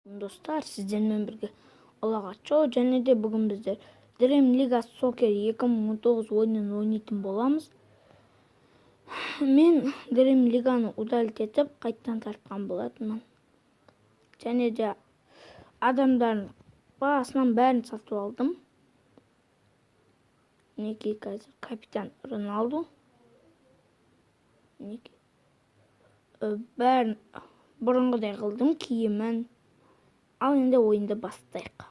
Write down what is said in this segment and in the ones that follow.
Достар, сіздермен бірге Ұлағат Шоу, және де бүгін біздер Dream League Soccer 2019 ойынын ойнайтын боламыз. Мен Dream League'ны удалить етіп, қайттан тартқан болатынмын. Және де адамдардың басынан бәрін сатып алдым. Мінекей қазір капитан Роналду. Мінекей. Бәрін бұрынғыдай қылдым, киімін. Ал енді ойынды бастайық.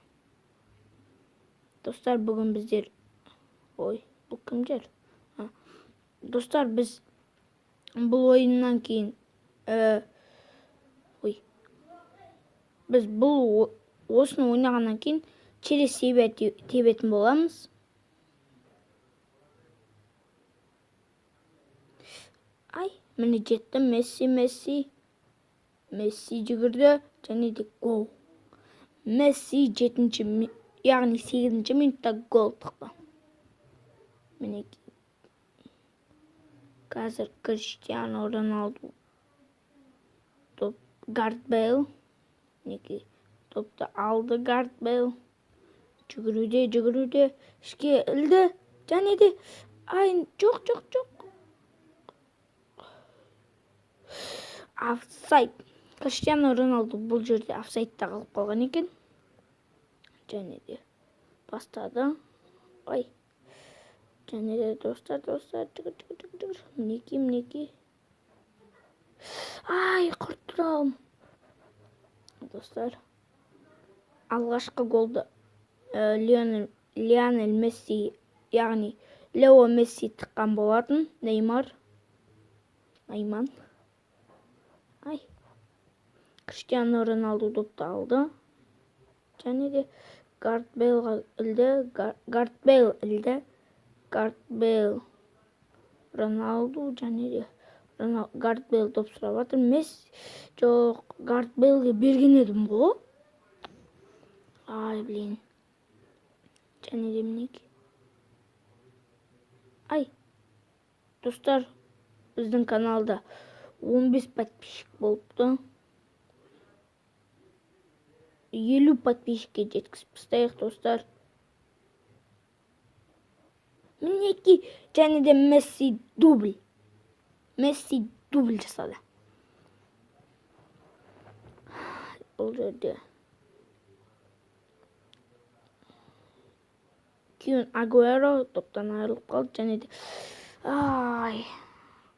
Достар, бүгін біздер... Ой, бұл кімдер? Достар, біз бұл ойыннан кейін... Ой. Біз бұл осыны ойнағаннан кейін через себя тебетін боламыз. Ай, міне жетті. Месси, Месси. Месси жүгірді және де гол. Месси жетінші, яғни сегізінші минутта гол тықты. Мінекей. Қазір Криштиану Роналду топ Гарет Бейл. Мінекей, топты алды Гарет Бейл. Жүгіруде, жүгіруде, ішке ілді. Және де, ай, жоқ, жоқ, жоқ. Офсайд. Криштиану Роналду бұл жерде офсайдта қалып қалған екен. Және де бастады. Ой. Және де достар, достар, жүгір, жүгір, жүгір, жүгір. Мінекей, мінекей. Ай, құрттым. Достар, алғашқы голды Лионель Месси, яғни Лео Месси тыққан болатын. Неймар. Нейман. Ай. Криштиану Роналду допты алды. Және де Гарет Бейлға ілді. Гарет Бейл ілді. Гарет Бейл Роналду және де Гарет Бейл доп сұрап жатыр. Месси жоқ, Гарет Бейлге берген едім ғой. Ай, блин. Және де мінекей. Ай. Достар, біздің каналда 15 подписчик болыпты. 50 подписчикке жеткізіп тастайық, достар. Мінекей, және де Месси дубль. Месси дубль жасады. Бұл жерде Кюн Агуэро топтан айырылып қалды және де ай,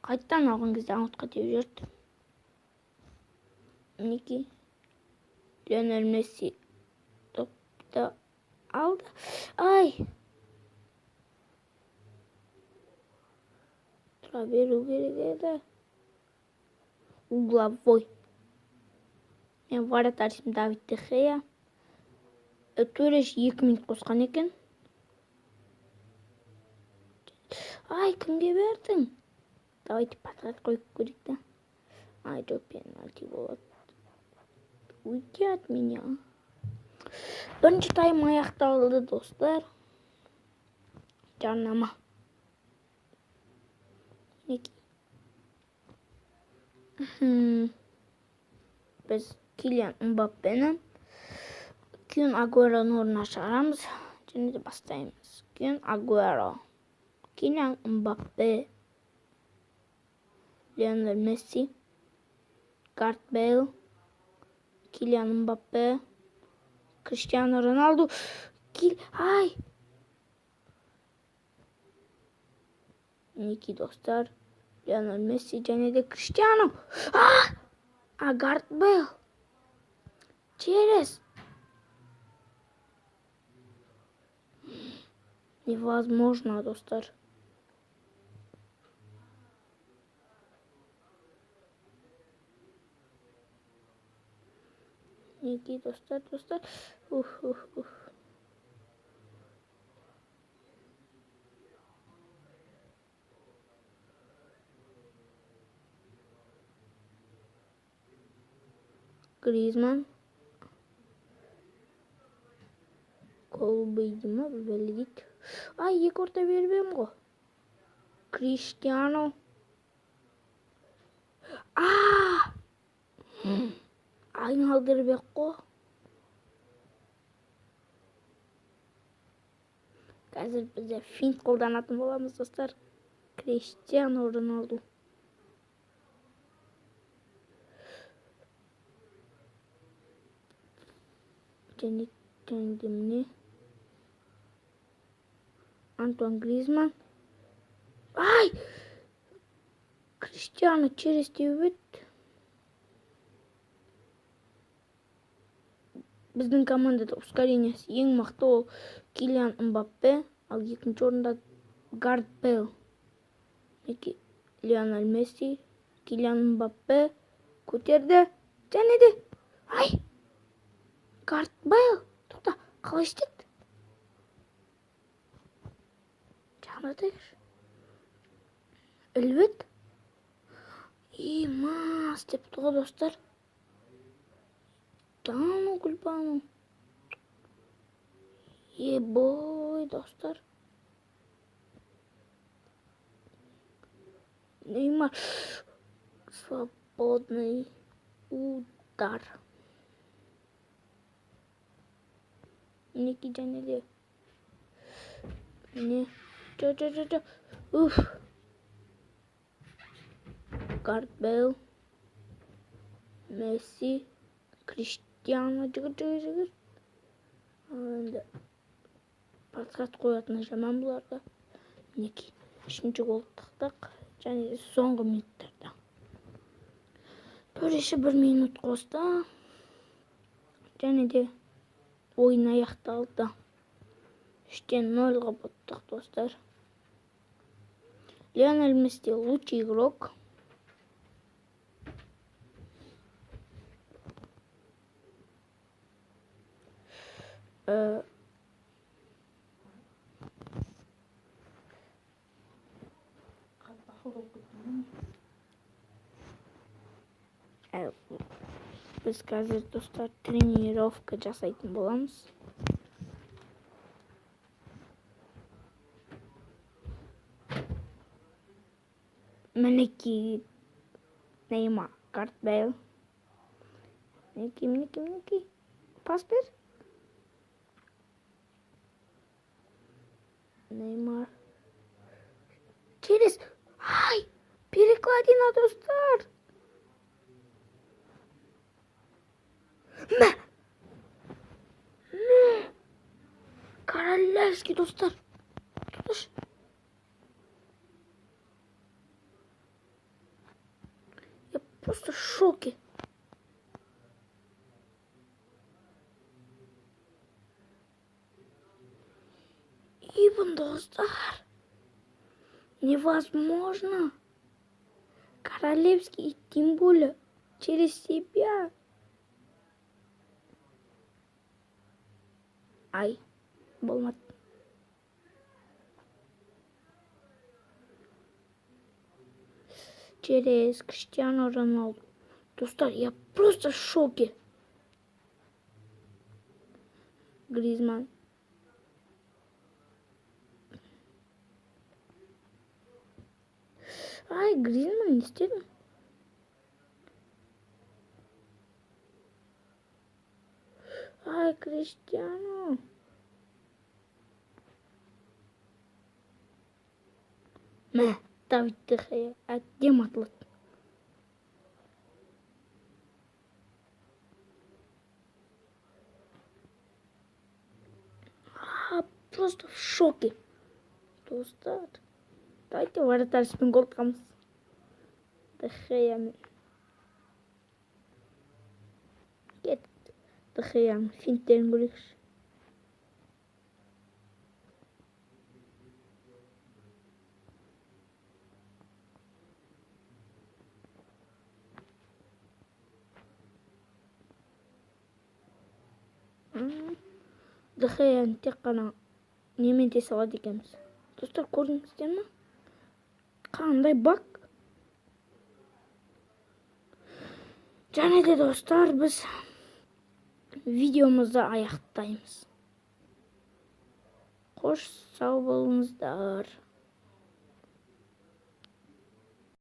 қайттан алған кезде аутқа теуіп жіберді. Мінекей, Лионель Месси топты алды. Ай! Тұра беру керек еді. Угловой. Мен вратарь Давид де Хея. Төреш 2 минут қосқан екен. Ай, кімге бердің? Давайте подкат қойып көрейік та. Ай, жоқ, пенальти болады. Уйди от меня. Бірінші тайм аяқталды, достар. Жарнама. Мінекей. Біз Килиан Мбаппені Кюн Агуэроның орнына шығарамыз және де бастаймыз. Кюн Агуэро, Килиан Мбаппе, Лионель Месси, Гарет Бейл, Килиан Мбаппе, Криштиану Роналду. Ай! Мінекей, достар, Лионель Месси және де Криштиану. А, Гарет Бейл. Через. Невозможно, достар. Мінекей, достар, достар. Ух, ух, ух. Гризман. Колбейді ма, бәле дейді. Ай, екі орта беріп едім ғой. Криштиану. А! Айналдырып ек қой. Қазір бізде финт қолданатын боламыз, достар. Криштиану Роналду. Және де міне Антуан Гризман. Ай! Криштиану через теуіп. Біздің командада ускорениесі ең мықты ол Килиан Мбаппе, ал екінші орында Гарет Бейл. Мінекей Лионель Месси, Килиан Мбаппе көтерді. Және де ай! Гарет Бейл, тоқта, қалай істеді? Жақындатайықшы. Іліп. Има, істепті ғой, достар. Дану гүлбану. Ебой, достар. Неймар. Свободный удар. Мінекей және де. Міне. Жо, жо, жо, жо. Уф. Гарет Бейл. Месси. Криштиану жүгір, жүгір, жүгір. Ал енді подкат қоятыны жаман бұларға. Мінекей үшінші гол тықтық. Және соңғы минуттарда. Төреші 1 минут қосты. Және де ойын аяқталды. 3-0 қылып ұттық, достар. Лионель Месси лучший игрок. Біз қазір, достар, тренировка жасайтын боламыз. Мінекей Неймар, Гарет Бейл. Мінекей, мінекей, мінекей. Пас бер. Неймар. Через... Ай! Перекладина, достар! Мә! Мә! Королевский, достар! Тұтыш! Я просто в шоке. Ибн, достар! Невозможно! Королевский, и тем более через себя. Ай, болмады. Через Криштиану Роналду. Достар, я просто в шоке. Гризман. Ай, Гризман не істеді. Ай, Криштиану. Мә, Давид де Хея әдемі атылады. А, просто в шоке. Достар, давайте вратарьспен гол тығамыз. Де Хеямен. Кет. Де Хеяның финттерін көрейікші. Де Хеяны тек қана немен тесе алады екенбіз. Достар, көрдіңіздер ме? Қандай баг? Және де, достар, біз видеомызды аяқтаймыз. Қош, сау болыңыздар.